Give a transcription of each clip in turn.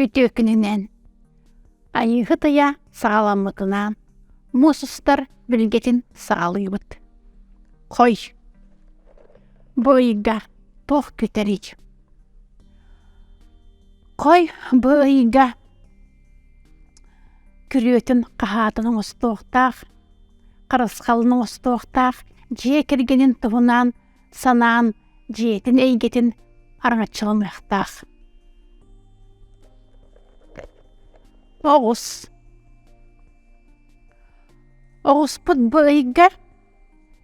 Үтүө күнүнэн! Айыыһыт ыйа саҕаламмытынан муус устар билгэтин саҕалыыбыт. Хой. Бу ыйга туох күтэрий? Хой бу ыйга күрүөтүн хаһаатын оҥостуохтаах, харысхалын оҥостуохтаах, дьиэ кэргэнин туһунан санаан дьиэтин эйгэтин араҥаччыланыахтаах. Оҕус. Оҕуспут бу ыйга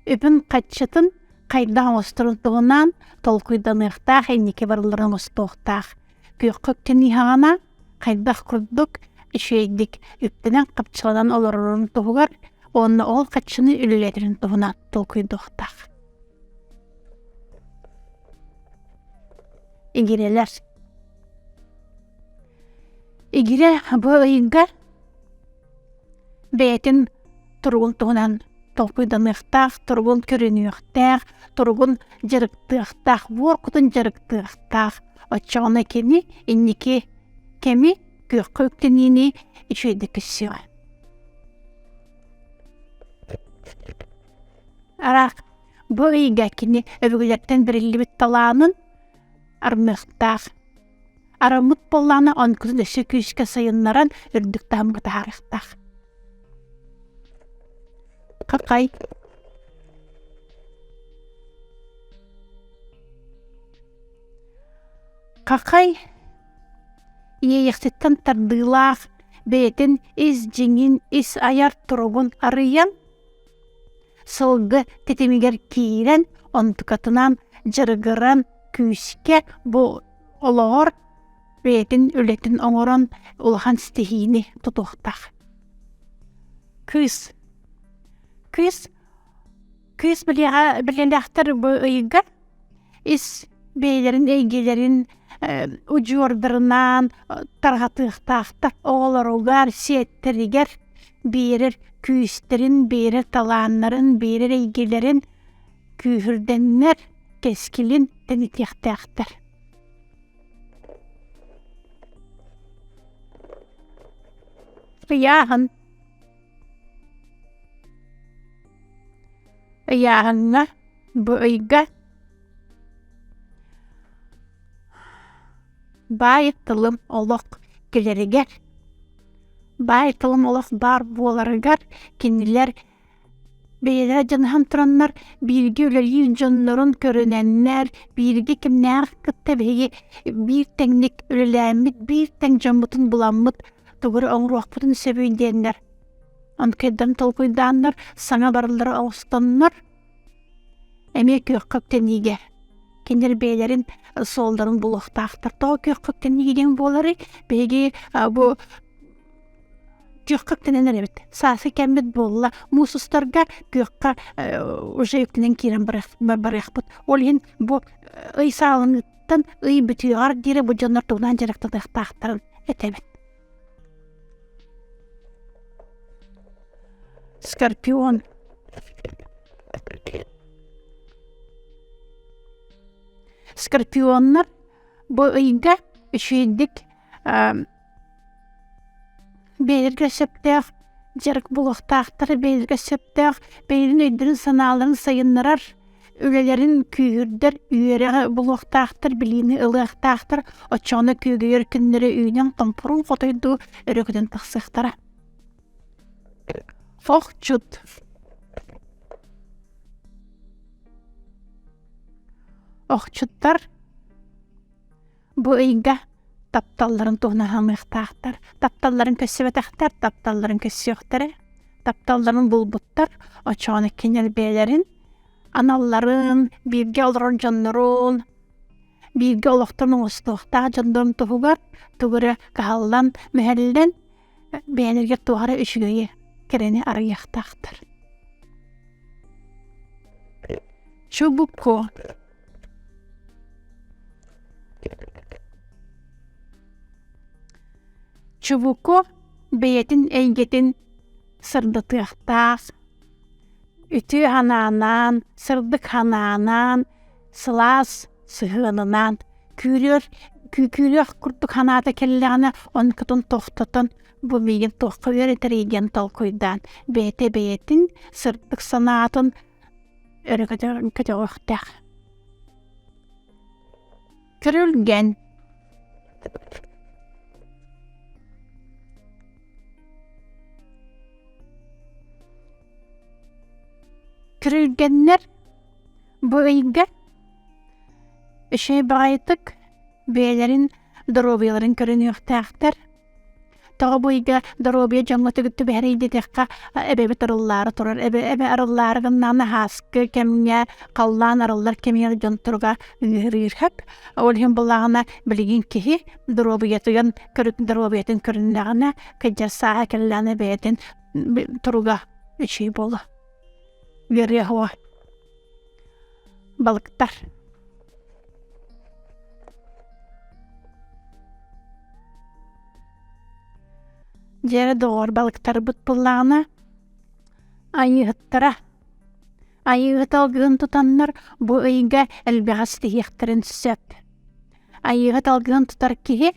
үбүн-хаччытын хайдах оҥосторун туһунан толкуйданыахтаах, инники барыларын оҥостуохтаах. Күөххэ үктэниэҕинэ хайдах курдук үчүгэйдик үптэнэн-хапчыланан олорорун туһугар уонна ол хаччыны үлэлэтэрин туһунан толкуйдуохтаах. Игирэлэр Игирэ бу ыйга бэйэтин туругун туһунан толкуйданыахтаах, туругун көрүнүөхтээх, туругун дьарыктыахтаах, буор кутун дьарыктыахтаах. Оччоҕуна кини инники кэми күөххэ үктэниини үчүгэйдик көрсүөҕэ. Араак бу ыйга кини өбүгэлэртэн бэриллибит талаанын арыныахтаах. Араммыт буоллаҕына онкутун өссө күүскэ сайыннаран үрдүк таһымҥа таһаарыахтаах. Хахай. Хахай иэйэхситтэн тардыылаах бэйэтин ис дьиҥин, ис айар туругун арыйан, сылгы тэтимигэр киирэн, онтукатынан дьарыгыран күүскэ бу олоҕор бэйэтин үлэтин оҥорон улахан ситиһиини тутуохтаах. Кыыс. Кыыс Кыыс билиэҕэ билиэлээхтэр бу ыйга ис бэйэлэрин эйгэлэрин удьуордарынаан тарҕатыахтаахтар оҕолоругар, сиэттэригэр биэрэр күүстэрин, биэрэр талааннарын, биэрэр эйгэлэрин күүһүрдэннэр кэскилин тэнитиэхтээхтэр. Ыйааһын Ыйааһыҥҥа бу ыйга баай тылым олох кэлэригэр, баай тылым олох баар буоларыгар кинилэр бэйэлэрэ дьаныһан тураннар бииргэ үлэлиир дьоннорун көрүнэннэр, бииргэ кимнээх кытта биһиги биир тэҥник үлэлээммит, биир тэҥ дьоммутун буламмыт тугу эрэ оҥоруохпутун сөбүй диэннэр Онкайдан толкуйдааннар, саҥа барыллара оҥостоннор, эмиэ күөххэ үктэниигэ кинилэр бэйэлэрин суолларын булуохтаахтар. Тоҕо күөххэ үктэниигэ диэн буоларый? Биһиги бу күөххэ үктэнэн эрэбит. Сааскы кэммит буолла. Муус устарга күөххэ уже үктэнэн киирэн барыахпыт. Ол иһин бу ый саалыныттан ый бүтүөҕэр диэри бу дьоннор тугунан дьарыктаныахтаахтарын этэбит. Скорпион. Скорпионнар бу ыйга үчүгэйдик бэйэлэргэ сөптөөх дьарык булуохтаахтар, бэйэлэргэ сөптөөх бэйэлэрин өйдөрүн-санааларын сайыннарар үлэлэрин күүһүрдэр үөрэҕи булуохтаахтар, билиини ылыахтаахтар, оччоҕуна күөгүйэр күннэрэ үүнэн томпорун хотойдуу өрө көтөн тахсыахтара. Охчут. Охчуттар бу ыйга тапталларын туһунан саныахтаахтар. Тапталларын көрсүбэтэхтэр, тапталларын көрсүөхтэрэ. Тапталларын булбуттар, оччоҕуна кинилэр бэйэлэрин аналларын, бииргэ олорор дьоннорун, бииргэ олохтон оҥостуохтаах дьоннорун туһугар тугу эрэ кыһаллан, мүһэллэн бэйэлэригэр туох эрэ үчүгэйи, кэрэни арыйыахтаахтар. Чубуку Чубуку бэйэтин эйгэтин сырдатыахтаах, үтүө санаанан, сырдык санаанан, сылаас сыһыанынан күүрүөр Күүрүөх курдук санаата кэллэҕинэ, онкутун тохтотон, бу миигин туохха үөрэтэрий диэн толкуйдаан, бэйэтэ бэйэтин сырдык санаатын өрө көтөҕүөхтээх. Күрүлгэн Күрүлгэннэр бу ыйга Үчүгэй баҕайытык бэйэлэрин доруобуйаларын көрүнүөхтээхтэр. Тоҕо бу ыйга доруобуйа дьоҥҥо түбэһэрий диэтэххэ, эбэбит арыллаары турар. Эбэ эбэ арыллаары гыннаҕына ааскы кэмҥэ халлаан арыллар кэмигэр дьон туруга ыарыыр сөп. Ол иһин буоллаҕына билигин киһи доруобуйатыгар доруобуйатын көрүннэҕинэ, кырдьар сааһа кэллэҕинэ бэйэтин туруга үчүгэй буолуо. Үөрүө Балыктар Дьиэрэ доҕор балыктарбыт буоллаҕына айыыһыттара айыыһыт алгыһын тутаннар бу ыйга элбэҕи ситиһиэхтэрин сөп. Айыыһыт алгыһын тутар киһи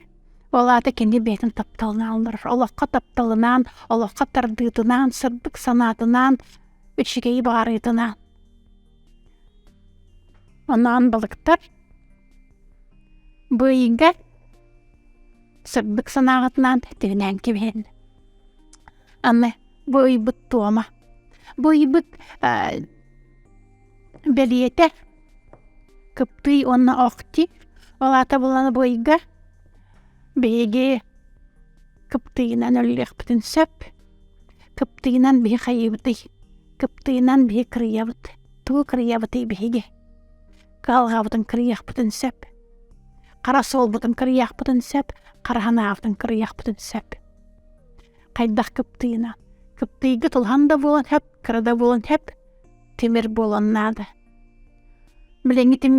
ол аата кини бэйэтин тапталынан олорор, олоххо тапталынаан, олоххо тардыытынаан, сырдык санаатынаан, үчүгэйи баҕарыытынаан. Оноон балыктар бу ыйга сырдык санааҕытынаан түһүнээн кэбиһэн. Аны бу ыйбыт туома. Бу ыйбыт бэлиэтэ кыптый уонна охти. Ол аата булан бу ыйга биһиги кыптыйынан өлүөхпүтүн сөп. Кыптыйынан биһи хайыыбытый? Кыптыйынан биһи кырыйабыт. Тугу кырыйабытый биһиги? Кыһалҕабытын кырыйыахпытын сөп. Хара суолбутун кырыйыахпытын сөп, хара санаабытын кырыйыахпытын сөп. Хайдах кыптыйынан? Кыптыйга тулхан да буолан сөп, кыра да буолан сөп, тимир буолан наада. Билиҥҥи тим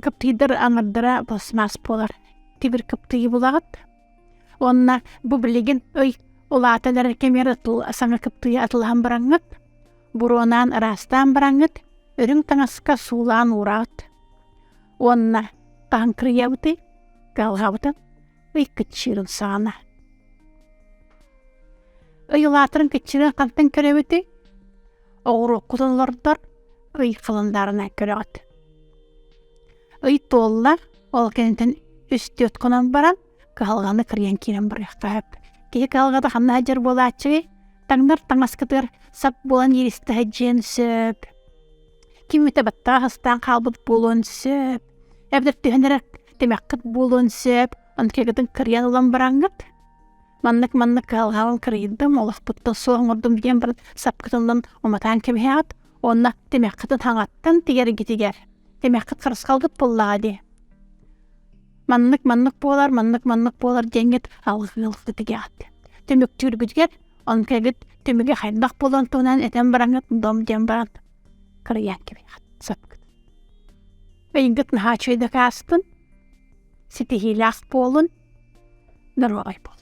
кыптыйдар аҥардара пластмасс буолар. Тимир кыптыйы булаҕыт. Уонна бу билигин ый улаатан эрэр кэмигэр саҥа кыптыйы атылаһан бараҥҥыт, буруонаан ыраастаан бараҥҥыт, үрүҥ таҥаска суулаан уураҕыт. Уонна хаһан кырыйабытый, кыһалҕабытын ый кыччыырын саҕана. Ый улаатарын кыччыырын хантан көрөбүтүй? Оҕуруоккутун олордор, ый халандаарынан көрөҕүт. Ый туолла, ол кэнниттэн үс-түөрт хонон баран, кыһалҕаны кырыйан киирэн барыахха сөп. Киһи кыһалҕата ханна сылдьар буолааччыый? Таҥнар таҥаскытыгар сап буолан ииристэ сылдьыан сөп. Ким эмитэ баттаах астаан хаалбыт буолуон сөп. Эбэтэр түһэн эрэр тимэххит буолуон сөп. Онтукайгытын кырыйан ылан бараҥҥыт, маннык-маннык кыһалҕабын кырыйдым, олохпуттан суох оҥордум диэн баран сапкытын ылан уматаан кэбиһэҕит уонна тимэххитин хаҥаттан тигэргитигэр тимэххит харысхалгыт буоллаҕа дии. Маннык-маннык буолар, маннык-маннык буолар диэҥҥит алҕыылгытыгар. Түмүктүүргүтүгэр онкегит түмүгэ хайдах буолан туһунан этэн бараҥҥыт дом диэн баран кырыйан кэбиһэҕит сапкыт. Ыйгыт наһаа үчүгэй дакаастын, ситиһиилээх буолун, доруобай буолун.